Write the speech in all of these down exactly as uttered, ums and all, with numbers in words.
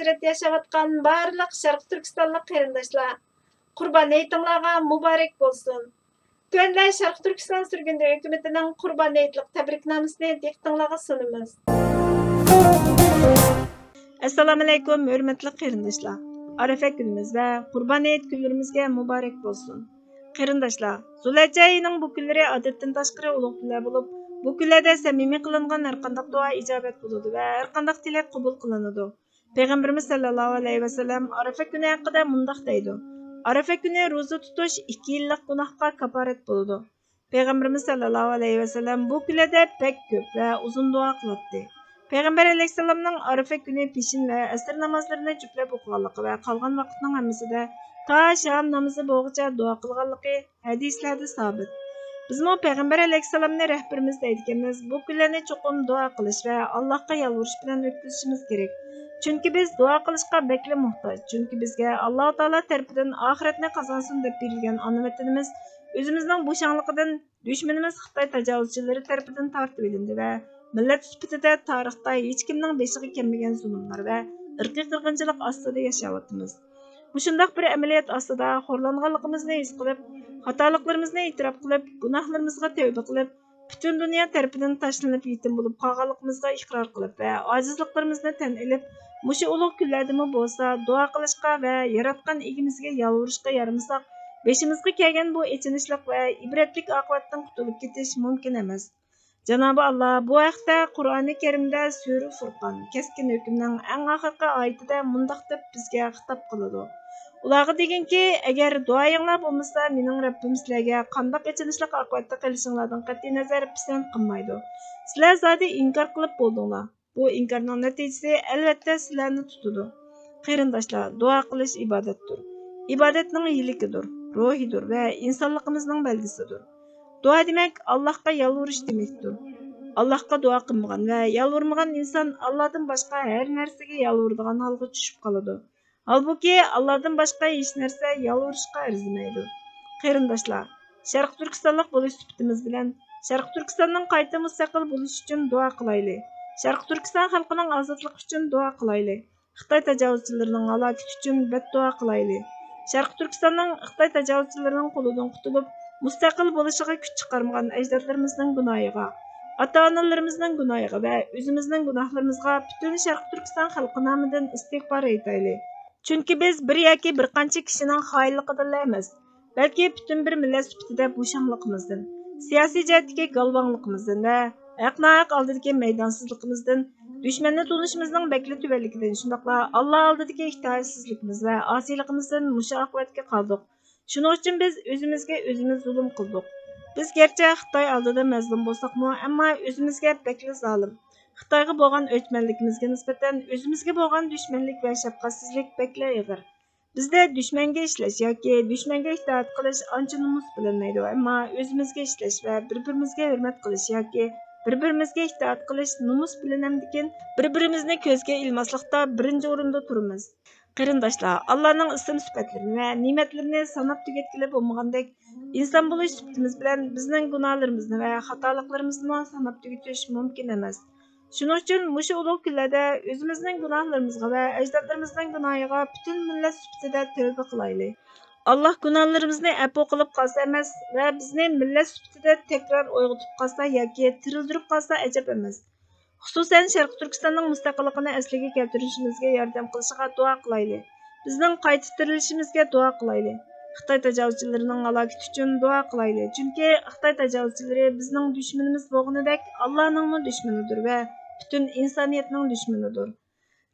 ھەسرەت ياشاۋاتقان بارلىق شەرقىي تۈركىستانلىق قېرىنداشلار، قۇربان ھېيتىڭلارغا مۇبارەك بولسۇن! تۆۋەندە شەرقىي تۈركىستان سۈرگۈندە ھۆكۈمىتىنىڭ قۇربان ھېيتلىق تەبرىكنامىسىنى دىققىتىڭلارغا سۇنىمىز. ئەسسالامۇئەلەيكۇم، ھۆرمەتلىك قېرىنداشلار! ئارىفە كۈنىمىز ۋە قۇربان ھېيت كۈنلىرىمىزگە مۇبارەك بولسۇن! قېرىنداشلار، زۇلھەججە ئېيىنىڭ بۇ كۈنلىرى ئادەتتىن تاشقىرى ئۇلۇغ كۈنلەر بولۇپ، بۇ كۈنلەردە سەمىمىي قىلىنغان ھەرقانداق دۇئا ئىجابەت بولىدۇ ۋە ھەرقانداق تىلەك قوبۇل قىلىنىدۇ. پەيغەمبىرىمىز سەللەللاھۇ ئەلەيھى ۋەسەللەم ئارىفە كۈنى ھەققىدە مۇنداق دەيدۇ: «ئارىفە كۈنى روزا تۇتۇش ئىككى يىللىق گۇناھقا كاپپارەت بولىدۇ.» پەيغەمبىرىمىز سەللەللاھۇ ئەلەيھى ۋەسەللەم بۇ كۈنلەردە بەك كۆپ ۋە ئۇزۇن دۇئا قىلاتتى. پەيغەمبەر ئەلەيھىسسالامنىڭ ئارىفە كۈنى پېشىن ۋە ئەسىر نامازلىرىنى جۈپلەپ ئوقۇغانلىقى ۋە قالغان ۋاقىتنىڭ ھەممىسىدە تا شام نامىزى بولغۇچە دۇئا قىلغانلىقى ھەدىسلەردە سابىت. بىزمۇ پەيغەمبەر ئەلەيھىسسالامنى رەھبىرىمىز دەيدىكەنمىز، بۇ كۈنلەرنى چوقۇم دۇئا قىلىش ۋە ئاللاھقا يالۋۇرۇش بىلەن ئۆتكۈزۈشىمىز كېرەك. چۈنكى بىز دۇئا قىلىشقا بەكلا موھتاج. چۈنكى بىزگە ئاللاھۇ تائالا تەرىپىدىن ئاخىرەتنى قازانسۇن دەپ بېرىلگەن ئانا ۋەتىنىمىز ئۆزىمىزنىڭ بوشاڭلىقىدىن دۈشمىنىمىز خىتاي تاجاۋۇزچىلىرى تەرىپىدىن تارتىۋېلىندى ۋە مىللەت سۈپىتىدە تارىختا ھېچكىمنىڭ بېشىغا كەلمىگەن زۇلۇملار ۋە ئىرقىي قىرغىنچىلىق ئاستىدا ياشاۋاتىمىز. مۇشۇنداق بىر ئەمەلىيەت ئاستىدا خورلانغانلىقىمىزنى ھېس قىلىپ، خاتالىقلىرىمىزنى ئېتىراپ قىلىپ، گۇناھلىرىمىزغا تەۋبە قىلىپ، پۈتۈن دۇنيا تەرىپىدىن تاشلىنىپ يېتىم بولۇپ قالغانلىقىمىزغا ئىقرار قىلىپ ۋە ئاجىزلىقلىرىمىزنى تەن ئېلىپ، مۇشۇ ئۇلۇغ كۈنلەردىمۇ بولسا دۇئا قىلىشقا ۋە ياراتقان ئىگىمىزگە يالۋۇرۇشقا يارىمىساق، بېشىمىزغا كەلگەن بۇ ئېچىنىشلىق ۋە ئىبرەتلىك ئاقىۋەتتىن قۇتۇلۇپ كېتىش مۇمكىن ئەمەس. جانابى ئاللا بۇ ھەقتە قۇرئانى كەرىمدە سۈرە فۇرقان، كەسكىن ھۆكۈمنىڭ ئەڭ ئاخىرقى ئايىتىدە مۇنداق دەپ بىزگە خىتاب قىلىدۇ: «ئۇلارغا دېگىنكى، ئەگەر دۇئايىڭلار بولمىسا، مېنىڭ رەببىم سىلەرگە قانداق ئېچىنىشلىق ئاقىۋەتتە قېلىشىڭلاردىن قەتئىينەزەر پىسەنت قىلمايدۇ. سىلەر زادى ئىنكار قىلىپ بولدۇڭلار. بۇ ئىنكارنىڭ نەتىجىسى ئەلۋەتتە سىلەرنى تۇتىدۇ.» قېرىنداشلار، دۇئا قىلىش ئىبادەتتۇر. ئىبادەتنىڭ يىلىكىدۇر، روھىدۇر ۋە ئىنسانلىقىمىزنىڭ بەلگىسىدۇر. دۇئا دېمەك، ئاللاھقا يالۋۇرۇش دېمەكتۇر. ئاللاھقا دۇئا قىلمىغان ۋە يالۋۇرمىغان ئىنسان ئاللادىن باشقا ھەر نەرسىگە يالۋۇرىدىغان ھالغا چۈشۈپ قالىدۇ. ھالبۇكى، ئاللادىن باشقا ھېچ نەرسە يالۋۇرۇشقا ئەرزىمەيدۇ. قېرىنداشلار، شەرقىي تۈركىستانلىق بولۇش سۈپىتىمىز بىلەن، شەرقىي تۈركىستاننىڭ قايتا مۇستەقىل بولۇشى ئۈچۈن دۇئا قىلايلى. شەرقىي تۈركىستان خەلقىنىڭ ئازادلىقى ئۈچۈن دۇئا قىلايلى. خىتاي تاجاۋۇزچىلىرىنىڭ ھالاكىتى ئۈچۈن بەتدۇئا قىلايلى. شەرقىي تۈركىستاننىڭ خىتاي تاجاۋۇزچىلىرىنىڭ قولىدىن قۇتۇلۇپ، مۇستەقىل بولۇشىغا كۈچ چىقارمىغان ئەجدادلىرىمىزنىڭ گۇناھىغا، ئاتا-ئانىلىرىمىزنىڭ گۇناھىغا ۋە ئۆزىمىزنىڭ گۇناھلىرىمىزغا پۈتۈن شەرقىي تۈركىستان خەلقى نامىدىن ئىستىغپار ئېيتايلى. چۈنكى بىز بىر ياكى بىر قانچە كىشىنىڭ خائىنلىقىدىنلا ئەمەس، بەلكى پۈتۈن بىر مىللەت سۈپىتىدە بوشاڭلىقىمىزدىن، سىياسىي جەھەتتىكى گالۋاڭلىقىمىزدىن ۋە ھەق-ناھەق ئالدىدىكى مەيدانسىزلىقىمىزدىن، دۈشمەننى تونۇشىمىزنىڭ بەكلا تۆۋەنلىكىدىن، شۇنداقلا ئاللا ئالدىدىكى ئىتائەتسىزلىكىمىز ۋە ئاسىيلىقىمىزدىن مۇشۇ ئاقىۋەتكە قالدۇق. شۇنىڭ ئۈچۈن بىز ئۆزىمىزگە ئۆزىمىز زۇلۇم قىلدۇق. بىز گەرچە خىتاي ئالدىدا مەزلۇم بولساقمۇ، ئەمما ئۆزىمىزگە بەكلا زالىم. خىتايغا بولغان ئۆچمەنلىكىمىزگە نىسبەتەن ئۆزىمىزگە بولغان دۈشمەنلىك ۋە شەپقەتسىزلىك بەكلا ئېغىر. بىزدە دۈشمەنگە ئىشلەش ياكى دۈشمەنگە ئىتائەت قىلىش ئانچە نومۇس بىلىنمەيدۇ، ئەمما ئۆزىمىزگە ئىشلەش ۋە بىر-بىرىمىزگە ھۆرمەت قىلىش ياكى بىر-بىرىمىزگە ئىتائەت قىلىش نومۇس بىلىنەمدىكىن، بىر-بىرىمىزنى كۆزگە ئىلماسلىقتا بىرىنچى ئورۇندا تۇرىمىز. قېرىنداشلار، ئاللانىڭ ئىسىم سۈپەتلىرىنى ۋە نېمەتلىرىنى ساناپ تۈگەتكىلى بولمىغاندەك، ئىنسان بولۇش سۈپىتىمىز بىلەن بىزنىڭ گۇناھلىرىمىزنى ۋە خاتالىقلىرىمىزنىمۇ ساناپ تۈگىتىش مۇمكىن ئەمەس. شۇنىڭ ئۈچۈن مۇشۇ ئۇلۇغ كۈنلەردە ئۆزىمىزنىڭ گۇناھلىرىمىزغا ۋە ئەجدادلىرىمىزنىڭ گۇناھىغا پۈتۈن مىللەت سۈپىتىدە تەۋبە قىلايلى. ئاللا گۇناھلىرىمىزنى ئەپۇ قىلىپ قالسا ئەمەس ۋە بىزنى مىللەت سۈپىتىدە تەكرار ئويغىتىپ قالسا ياكى تىرىلدۈرۈپ قالسا ئەجەب ئەمەس. خۇسۇسەن، شەرقىي تۈركىستاننىڭ مۇستەقىللىقىنى ئەسلىگە كەلتۈرۈشىمىزگە ياردەم قىلىشىغا دۇئا قىلايلى. بىزنىڭ قايتا تىرىلىشىمىزگە دۇئا قىلايلى. خىتاي تاجاۋۇزچىلىرىنىڭ ھالاكىتى ئۈچۈن دۇئا قىلايلى. چۈنكى خىتاي تاجاۋۇزچىلىرى بىزنىڭ دۈشمىنىمىز بولغىنىدەك، ئاللانىڭمۇ دۈشمىنىدۇر ۋە پۈتۈن ئىنسانىيەتنىڭ دۈشمىنىدۇر.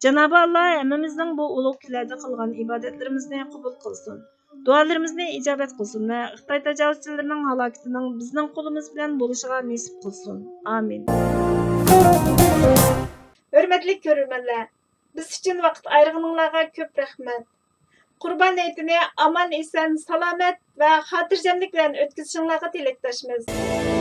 جانابى ئاللا ھەممىمىزنىڭ بۇ ئۇلۇغ كۈنلەردە قىلغان ئىبادەتلىرىمىزنى قوبۇل قىلسۇن. دۇئالىرىمىزنى ئىجابەت قىلسۇن ۋە خىتاي تاجاۋۇزچىلىرىنىڭ ھالاكىتىنىڭ بىزنىڭ قولىمىز بىلەن بولۇشىغا نېسىپ قىلسۇن. ئامىن. ھۆرمەتلىك كۆرۈرمەنلەر، بىز ئۈچۈن ۋاقىت ئايرىغىنىڭلارغا كۆپ رەھمەت. قۇربان ھېيتىنى ئامان-ئېسەن، سالامەت ۋە خاتىرجەملىك بىلەن ئۆتكۈزۈشۈڭلارغا تىلەكداشمىز.